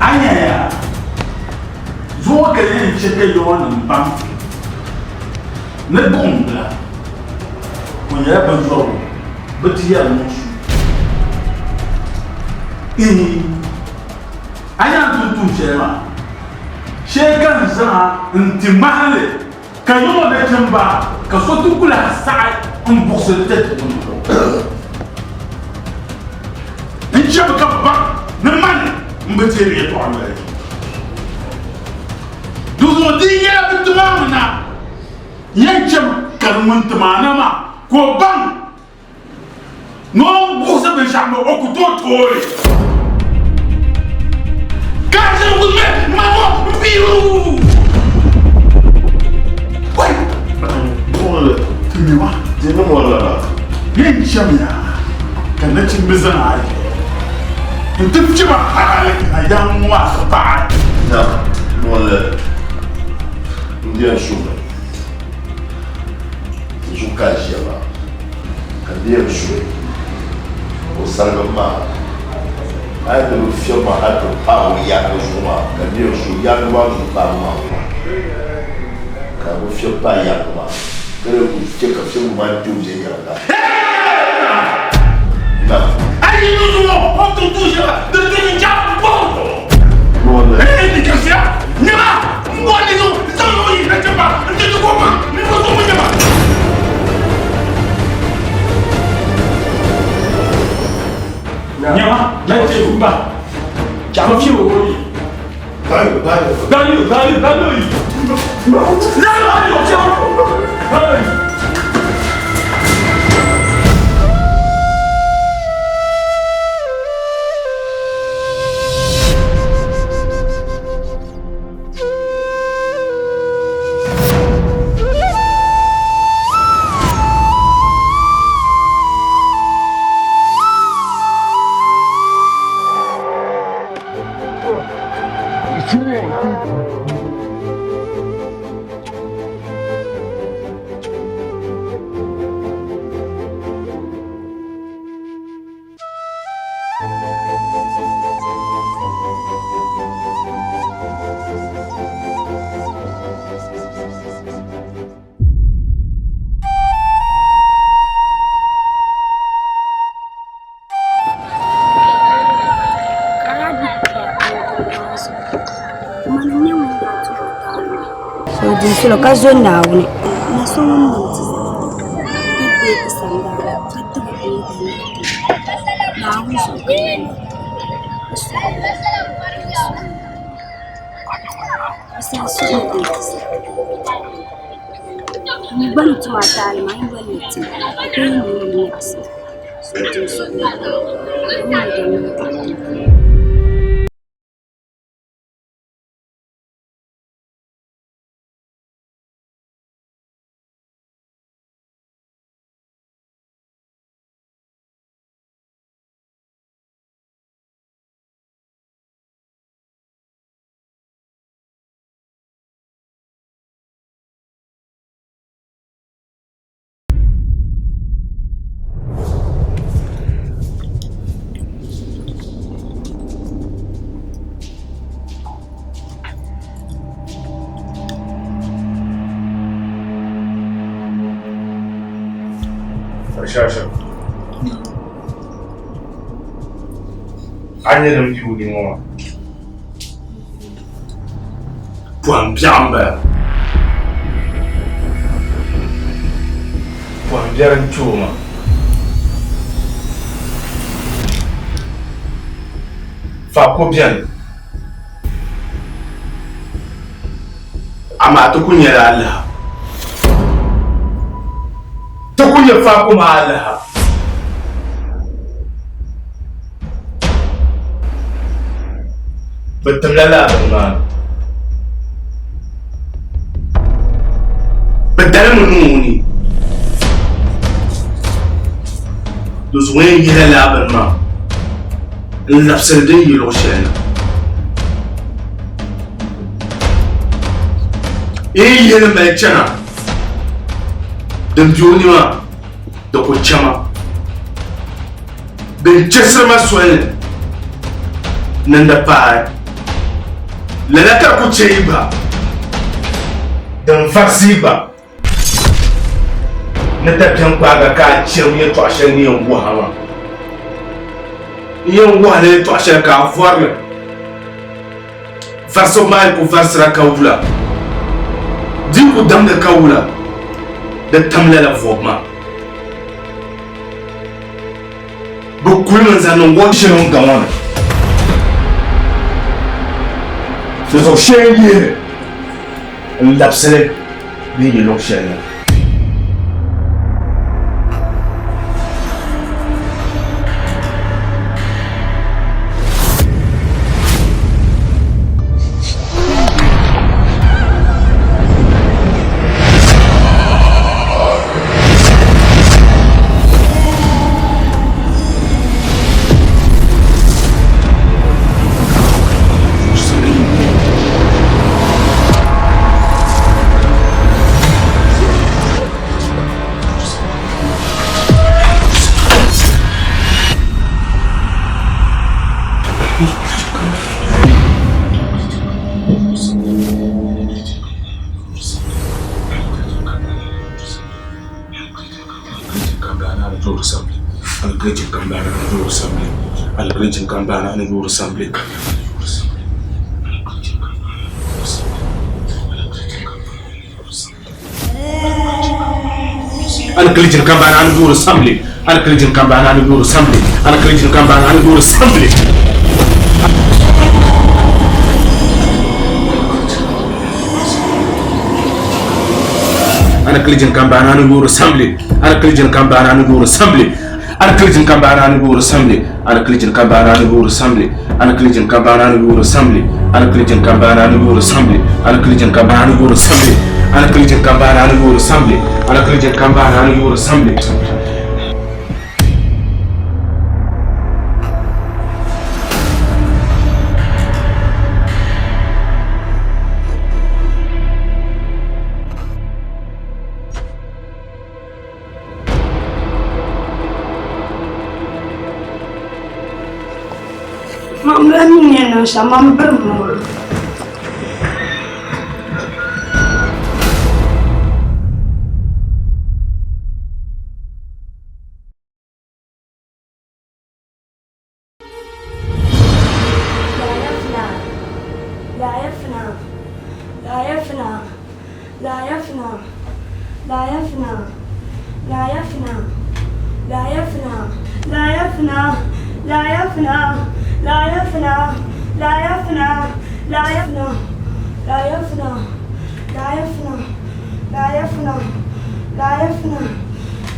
A nya yaa? Zuŋɔ ka yɛn chɛ ka yɔɔnim pam ni buɣim bila, o nyɛla binzɔrigu, bɛ ti yɛri niŋ su. Ihi, a nya n tum tuun shɛli maa? Shee ka n zaŋ a nti mahim li, ka yiŋ o nachimba, ka so ti ku lahi saɣi m-buɣisi li ti ti ŋun. N chɛ ka bɛ baŋ ni mani m-bi teeri yɛtɔɣa noli. Dinzuɣu di yi nyɛla bɛ ti maa mi na, yɛn chɛmi ka di ŋun ti maa na maa ka o baŋ ni o ni buɣisi binshɛɣu maa o ku tooi tooi li. Ka a ʒiri ŋun ŋmɛ ŋma ŋɔ m-piu! Wai! Ti nya ma. Yɛn chɛmiya ka nachimba zaŋ a yi nti fiɛba hali ka yaŋ ŋɔ maa ti paai. Na, ŋɔli n-yɛn suhi n zuɣu ka a ʒiya maa, ka n yɛn suhi o sarigim maa, a yi ni bi fiɛbi ma hal ti paai o yaaŋa zuɣu maa, ka n yɛn suhi yaaŋa maa zuɣu paabu maa ŋuna, ka a bi fiɛbi paai yaaŋa maa, ka di ku chɛ ka fiɛbigu maa kpe o viɛnyɛliŋga. Na. A yi ni zuŋɔ o ni tum tuun shɛŋa din tu ni n-chaŋ bɔhim o. Hey, di kasi ya! Nyama! M bɔri ni zuŋ zaŋ o yi nachimba n-ti ti ko baŋ ni o zuŋ nyama. Nyama, nachimba, chaŋ fi o yi. Dayo, dayo. Dayo, dayo, dayo yi. Dayo, dayo, dayo. suhuri ka zo Naawuni. Na so ŋun niŋ ti zaa ka deei ti sandaani ka tibigi o ni daa niŋ ti Naawuni zuɣu ka ti niŋ n suhiri a saha suhu ni deei ti zaa. N gba ni tum a taali maa, n yoli ni tim ka yi niŋ li nyaɣisim. Suhudoo suhudoo ka n ni daa niŋ ti. Shasha. A nyɛ din bɛ o ni ŋɔ maa. Pɔhim biɛɣu m-bala. Pɔhim biɛri n-kpe o maa. Fa ko beni. Amaa ti ku nyɛla alaha. Ti ku nyɛ faako maa alaha. Bɛ timla lala bini maa ni. Bɛ dalimi niŋ o ni. Di zuɣu yɛn yihila lala bini maa n-labisiri din yi luɣ shɛli na. Yi yi yihi li mali chana, din be o ni maa di ku chama. Din chɛsiri ma soli ni n di paai, lala ka di ku chɛ yi gba, din varisi yi gba. Ni dabiɛm gbaag a ka a chirim yɛtɔɣ shɛli ni yɛn wuhi a maa. N yɛn wuhi a la yɛtɔɣ shɛli ka a vɔri li. Varisibu maa yi ku varisira ka wula, di yi ku damdi ka wula, di tam lala vɔbu maa. Bɛ kulimi n-zaŋ niŋ o shɛli o ni ga ŋɔ ni. Di zuɣu shee n-yihi li n-labisi li bɛ ni yi luɣ shɛli na. Ana kilijin kan baana ni yoori samli ana kilijin kan baana ni yoori samli ana kilijin kan baana ni yoori samli ana kilijin kan baana ni yoori samli ana kilijin kan baana ni yoori samli ana kilijin kan baana ni yoori samli ana kilijin kan baana ni yoori samli ana kilijin kan baana ni yoori samli ana kilijin kan baana ni yoori samli. Man lahi mi ni yɛn niŋ shɛm, man birim ŋɔ. La yafna. La yafna. La yafna. La yafna. La yafna. La yafna. La yafna. La yafna. La yafna. La yafna. La yafna. La yafna. La yafna.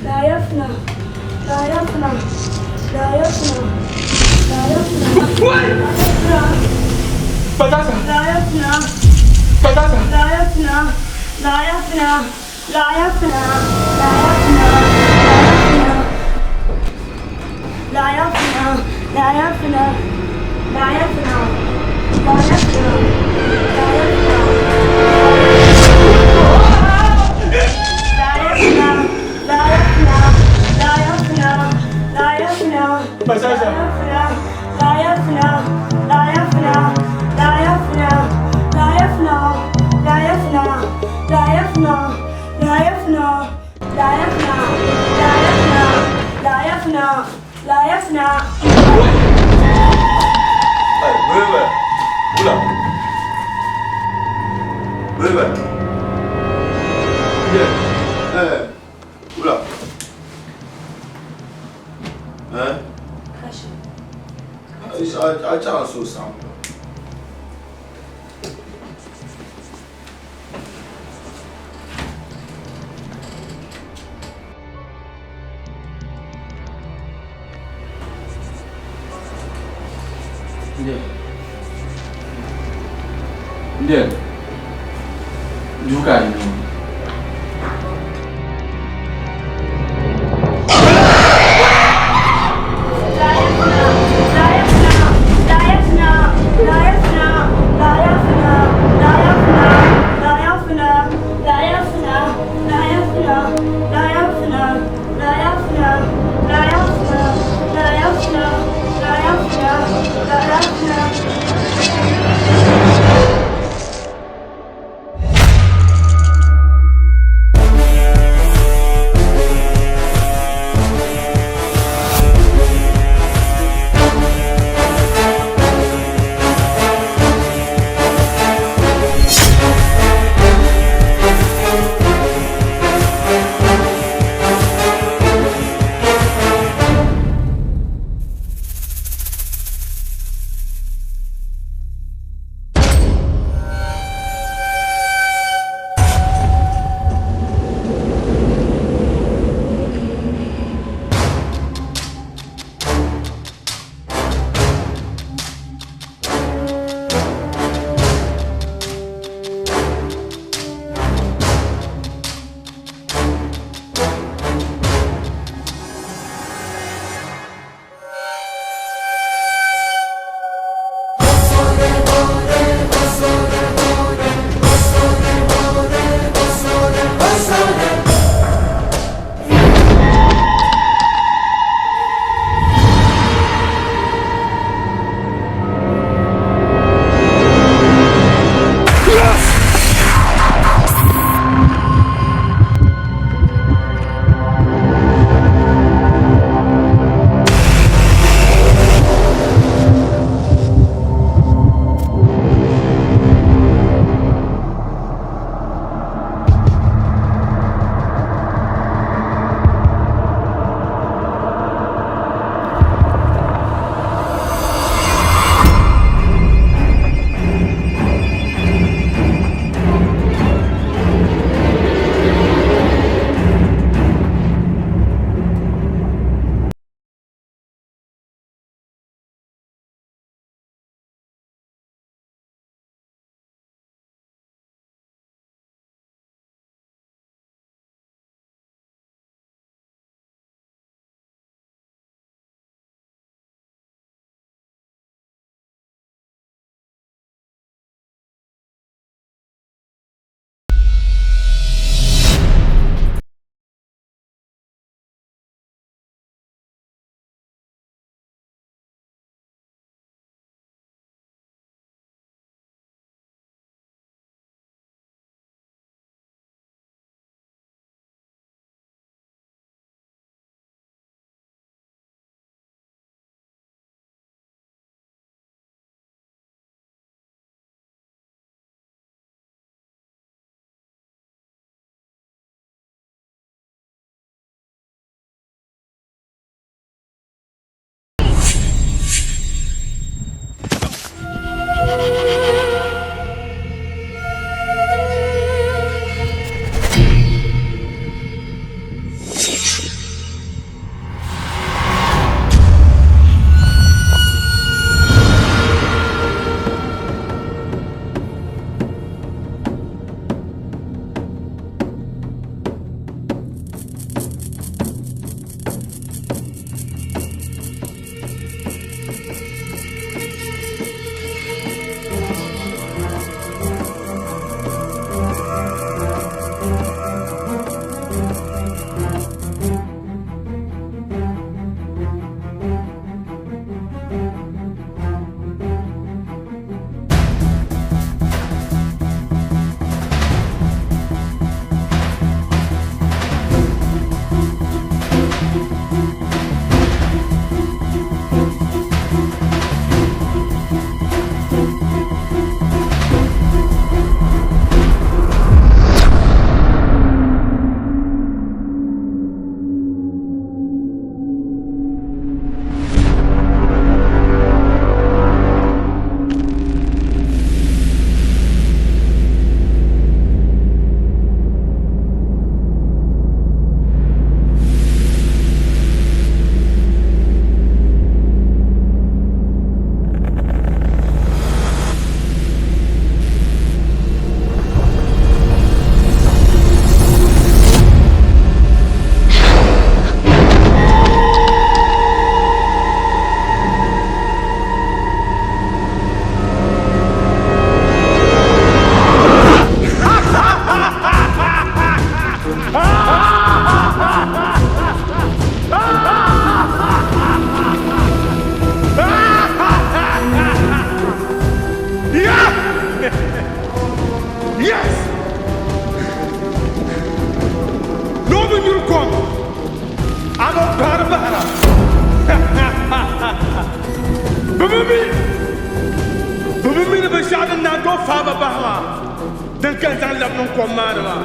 La yafna. La yafna. La yafna. La yafna. Patasa. La yafna. Patasa. La yafna. La yafna. La yafna. La yafna. La yafna. La yafna. La yafna. La yafna. La yafna. La yafna. La yafna. La yafna. La yafna. Patasa. La yafna. La yafna. La yafna. La yafna. La yafna. La yafna. La yafna. La yafna. La yafna. La yafna. La yafna. Hey, bebe. Ula. Bebe. Yeah. Hey. Ula. Eh? A chaŋ so sam. Ndiyo. Ndiyo. Duu ka a yi ŋɔ. La yafna. La yafna. La yafna. La yafna. La yafna. La yafna. La yafna. La yafna. La yafna. La yafna. La yafna. La yafna. La yafna. Yes! Noo bi nyuri kom, amaa o bahiri bahira. Bɛ bi mi, bɛ bi mi ni binshɛɣu din naan tooi faai ba bahi maa, din ka n-zaŋ labi niŋ kom maa ni maa.